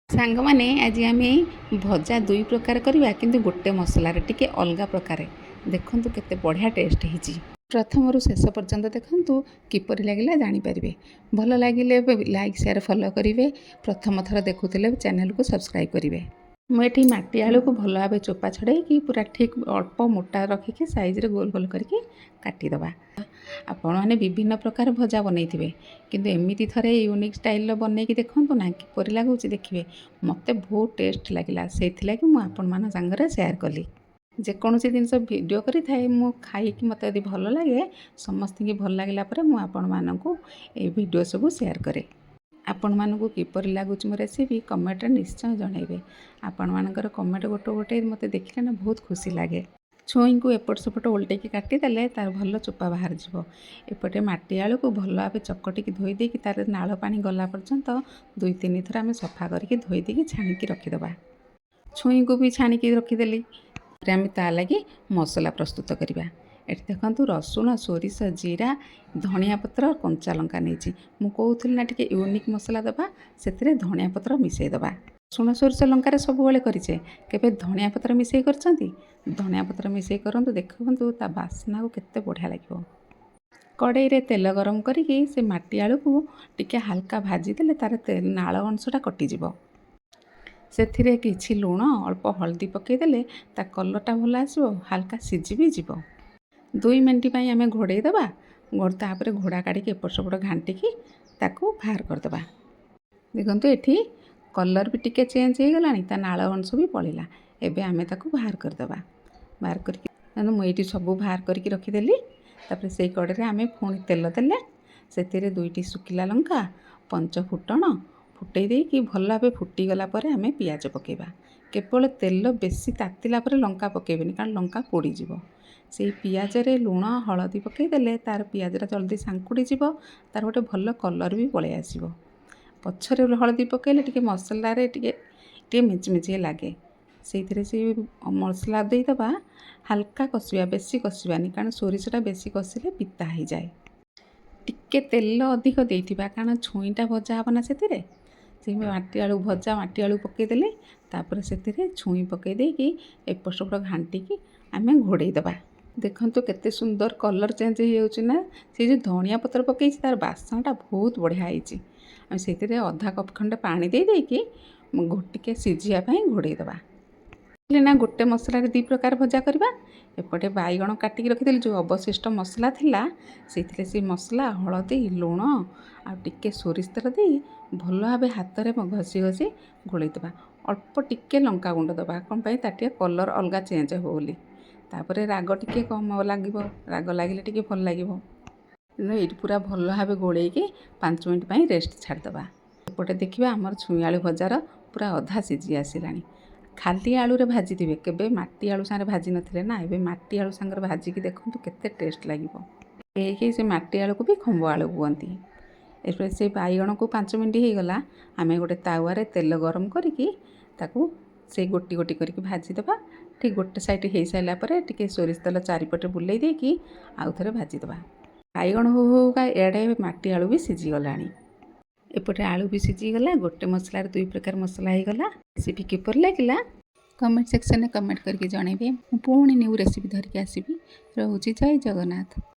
ସାଙ୍ଗମାନେ, ଆଜି ଆମେ ଭଜା ଦୁଇ ପ୍ରକାର କରିବା, କିନ୍ତୁ ଗୋଟେ ମସଲାରେ ଟିକେ ଅଲଗା ପ୍ରକାରେ। ଦେଖନ୍ତୁ, କେତେ ବଢ଼ିଆ ଟେଷ୍ଟ ହେଇଛି। ପ୍ରଥମରୁ ଶେଷ ପର୍ଯ୍ୟନ୍ତ ଦେଖନ୍ତୁ, କିପରି ଲାଗିଲା ଜାଣିପାରିବେ। ଭଲ ଲାଗିଲେ ଲାଇକ୍, ସେୟାର, ଫଲୋ କରିବେ। ପ୍ରଥମ ଥର ଦେଖୁଥିଲେ ଚ୍ୟାନେଲକୁ ସବସ୍କ୍ରାଇବ୍ କରିବେ। ମୁଁ ଏଠି ମାଟି ଆଳୁକୁ ଭଲ ଭାବେ ଚୋପା ଛଡ଼େଇକି ପୁରା ଠିକ୍ ଅଳ୍ପ ମୋଟା ରଖିକି ସାଇଜରେ ଗୋଲ ଗୋଲ କରିକି କାଟିଦେବା। ଆପଣମାନେ ବିଭିନ୍ନ ପ୍ରକାର ଭଜା ବନେଇଥିବେ, କିନ୍ତୁ ଏମିତି ଥରେ ୟୁନିକ୍ ଷ୍ଟାଇଲର ବନେଇକି ଦେଖନ୍ତୁ ନା, କିପରି ଲାଗୁଛି ଦେଖିବେ। ମୋତେ ବହୁତ ଟେଷ୍ଟ ଲାଗିଲା, ସେଇଥିଲାଗି ମୁଁ ଆପଣମାନଙ୍କ ସାଙ୍ଗରେ ସେୟାର କଲି। ଯେକୌଣସି ଜିନିଷ ଭିଡ଼ିଓ କରିଥାଏ, ମୁଁ ଖାଇକି ମୋତେ ଯଦି ଭଲ ଲାଗେ, ସମସ୍ତଙ୍କୁ ଭଲ ଲାଗିଲା ପରେ ମୁଁ ଆପଣମାନଙ୍କୁ ଏଇ ଭିଡ଼ିଓ ସବୁ ସେୟାର କରେ। ଆପଣମାନଙ୍କୁ କିପରି ଲାଗୁଛି ମୋ ରେସିପି, କମେଣ୍ଟରେ ନିଶ୍ଚୟ ଜଣାଇବେ। ଆପଣମାନଙ୍କର କମେଣ୍ଟ ଗୋଟେ ଗୋଟେ ମୋତେ ଦେଖିଲେ ନା ବହୁତ ଖୁସି ଲାଗେ। ଛୁଇଁକୁ ଏପଟ ସେପଟ ଓଲଟେଇକି କାଟିଦେଲେ ତାର ଭଲ ଚୋପା ବାହାରିଯିବ। ଏପଟେ ମାଟି ଆଳୁକୁ ଭଲ ଭାବେ ଚକଟିକି ଧୋଇ ଦେଇକି ତାର ନାଳ ପାଣି ଗଲା ପର୍ଯ୍ୟନ୍ତ ଦୁଇ ତିନି ଥର ଆମେ ସଫା କରିକି ଧୋଇ ଦେଇକି ଛାଣିକି ରଖିଦେବା। ଛୁଇଁକୁ ବି ଛାଣିକି ରଖିଦେଲି। ତାପରେ ଆମେ ତା ଲାଗି ମସଲା ପ୍ରସ୍ତୁତ କରିବା। ଏଠି ଦେଖନ୍ତୁ, ରସୁଣ, ସୋରିଷ, ଜିରା, ଧଣିଆ ପତ୍ର, କଞ୍ଚା ଲଙ୍କା ନେଇଛି। ମୁଁ କହୁଥିଲି ନା, ଟିକେ ୟୁନିକ୍ ମସଲା ଦେବା, ସେଥିରେ ଧଣିଆ ପତ୍ର ମିଶାଇ ଦେବା। ରସୁଣ, ସୋରିଷ, ଲଙ୍କାରେ ସବୁବେଳେ କରିଛେ, କେବେ ଧଣିଆ ପତ୍ର ମିଶାଇ କରିଛନ୍ତି? ଧଣିଆ ପତ୍ର ମିଶାଇ କରନ୍ତୁ, ଦେଖନ୍ତୁ ତା ବାସ୍ନାକୁ କେତେ ବଢ଼ିଆ ଲାଗିବ। କଡ଼େଇରେ ତେଲ ଗରମ କରିକି ସେ ମାଟି ଆଳୁକୁ ଟିକେ ହାଲକା ଭାଜିଦେଲେ ତାର ନାଳ ଅଂଶଟା କଟିଯିବ। ସେଥିରେ କିଛି ଲୁଣ, ଅଳ୍ପ ହଳଦୀ ପକାଇଦେଲେ ତା କଲର୍ଟା ଭଲ ଆସିବ, ହାଲକା ସିଝି ବି ଯିବ। 2 ମିନିଟ୍ ପାଇଁ ଆମେ ଘୋଡ଼େଇ ଦେବା। ତାପରେ ଘୋଡ଼ା କାଢ଼ିକି ଏପଟ ସେପଟ ଘାଣ୍ଟିକି ତାକୁ ବାହାର କରିଦେବା। ଦେଖନ୍ତୁ, ଏଠି କଲର୍ ବି ଟିକେ ଚେଞ୍ଜ ହେଇଗଲାଣି, ତା ନାଳ ଅଂଶ ବି ପଳେଇଲା। ଏବେ ଆମେ ତାକୁ ବାହାର କରିଦେବା। ବାହାର କରିକି ମୁଁ ଏଇଠି ସବୁ ବାହାର କରିକି ରଖିଦେଲି। ତାପରେ ସେଇ କଡ଼େଇରେ ଆମେ ପୁଣି ତେଲ ଦେଲେ, ସେଥିରେ ଦୁଇଟି ଶୁଖିଲା ଲଙ୍କା, ପଞ୍ଚ ଫୁଟଣ ଫୁଟେଇ ଦେଇକି ଭଲ ଭାବେ ଫୁଟିଗଲା ପରେ ଆମେ ପିଆଜ ପକାଇବା। କେବଳ ତେଲ ବେଶୀ ତାତିଲା ପରେ ଲଙ୍କା ପକାଇବେନି, କାରଣ ଲଙ୍କା ପୋଡ଼ିଯିବ। ସେଇ ପିଆଜରେ ଲୁଣ ହଳଦୀ ପକାଇଦେଲେ ତାର ପିଆଜଟା ଜଲ୍ଦି ସାଙ୍କୁଡ଼ି ଯିବ, ତାର ଗୋଟେ ଭଲ କଲର୍ ବି ପଳେଇ ଆସିବ। ପଛରେ ହଳଦୀ ପକାଇଲେ ଟିକେ ମସଲାରେ ଟିକେ ଟିକେ ମିଚମିଚିଆ ଲାଗେ। ସେଇଥିରେ ସେଇ ମସଲା ଦେଇଦେବା। ହାଲକା କଷିବା, ବେଶୀ କଷିବାନି, କାରଣ ସୋରିଷଟା ବେଶୀ କଷିଲେ ପିତା ହେଇଯାଏ। ଟିକେ ତେଲ ଅଧିକ ଦେଇଥିବା, କାରଣ ଛୁଇଁଟା ଭଜା ହେବ ନା ସେଥିରେ। ସେଇ ମାଟି ଆଳୁ ଭଜା, ମାଟି ଆଳୁ ପକାଇଦେଲେ, ତାପରେ ସେଥିରେ ଛୁଇଁ ପକାଇ ଦେଇକି ଏପଟ ସେପଟ ଘାଣ୍ଟିକି ଆମେ ଘୋଡ଼େଇ ଦେବା। ଦେଖନ୍ତୁ, କେତେ ସୁନ୍ଦର କଲର୍ ଚେଞ୍ଜ ହେଇଯାଉଛି ନା? ସେ ଯେଉଁ ଧଣିଆ ପତ୍ର ପକାଇଛି, ତାର ବାସ୍ନାଟା ବହୁତ ବଢ଼ିଆ ହେଇଛି। ଆମେ ସେଥିରେ ଅଧା କପ୍ ଖଣ୍ଡେ ପାଣି ଦେଇ ଦେଇକି ଟିକେ ସିଝିବା ପାଇଁ ଘୋଡ଼େଇ ଦେବା। ନା, ଗୋଟେ ମସଲାରେ ଦୁଇ ପ୍ରକାର ଭଜା କରିବା। ଏପଟେ ବାଇଗଣ କାଟିକି ରଖିଥିଲି, ଯେଉଁ ଅବଶିଷ୍ଟ ମସଲା ଥିଲା, ସେଇଥିରେ ସେ ମସଲା, ହଳଦୀ, ଲୁଣ ଆଉ ଟିକେ ସୋରିଷ ତେଲ ଦେଇ ଭଲ ଭାବେ ହାତରେ ଘଷି ଘଷି ଗୋଳେଇ ଦେବା। ଅଳ୍ପ ଟିକେ ଲଙ୍କା ଗୁଣ୍ଡ ଦେବା। କ'ଣ ପାଇଁ? ତାର ଟିକେ କଲର୍ ଅଲଗା ଚେଞ୍ଜ ହେବ ବୋଲି। ତାପରେ ରାଗ ଟିକେ କମ୍ ଲାଗିବ, ରାଗ ଲାଗିଲେ ଟିକେ ଭଲ ଲାଗିବ। ଏଇଠି ପୁରା ଭଲ ଭାବେ ଗୋଳେଇକି 5 ମିନିଟ୍ ପାଇଁ ରେଷ୍ଟ ଛାଡ଼ିଦେବା। ଏପଟେ ଦେଖିବା, ଆମର ଛୁଇଁ ଆଳୁ ଭଜାର ପୁରା ଅଧା ସିଝି ଆସିଲାଣି। ଖାଲି ଆଳୁରେ ଭାଜିଥିବେ, କେବେ ମାଟି ଆଳୁ ସାଙ୍ଗରେ ଭାଜି ନଥିଲେ ନା? ଏବେ ମାଟି ଆଳୁ ସାଙ୍ଗରେ ଭାଜିକି ଦେଖନ୍ତୁ, କେତେ ଟେଷ୍ଟ ଲାଗିବ। କେହି ସେ ମାଟି ଆଳୁକୁ ବି ଖମ୍ବ ଆଳୁ କୁହନ୍ତି। ଏବେ ସେ ବାଇଗଣକୁ 5 ମିନିଟ୍ ହେଇଗଲା। ଆମେ ଗୋଟେ ତାୱାରେ ତେଲ ଗରମ କରିକି ତାକୁ ସେଇ ଗୋଟି ଗୋଟି କରିକି ଭାଜିଦେବା। ଠିକ୍ ଗୋଟେ ସାଇଡ଼୍ ହେଇସାରିଲା ପରେ ଟିକେ ସୋରିଷ ତେଲ ଚାରିପଟେ ବୁଲେଇ ଦେଇକି ଆଉ ଥରେ ଭାଜିଦେବା। ବାଇଗଣ ହଉ ହଉକା ଏଆଡ଼େ ମାଟି ଆଳୁ ବି ସିଝିଗଲାଣି। ଏପଟେ ଆଳୁ ବି ସିଝିଗଲା। ଗୋଟେ ମସଲାରେ ଦୁଇ ପ୍ରକାର ମସଲା ହେଇଗଲା। ରେସିପି କିପରି ଲାଗିଲା, କମେଣ୍ଟ ସେକ୍ସନରେ କମେଣ୍ଟ କରିକି ଜଣାଇବେ। ମୁଁ ପୁଣି ନ୍ୟୁ ରେସିପି ଧରିକି ଆସିବି। ରହୁଛି, ଜୟ ଜଗନ୍ନାଥ।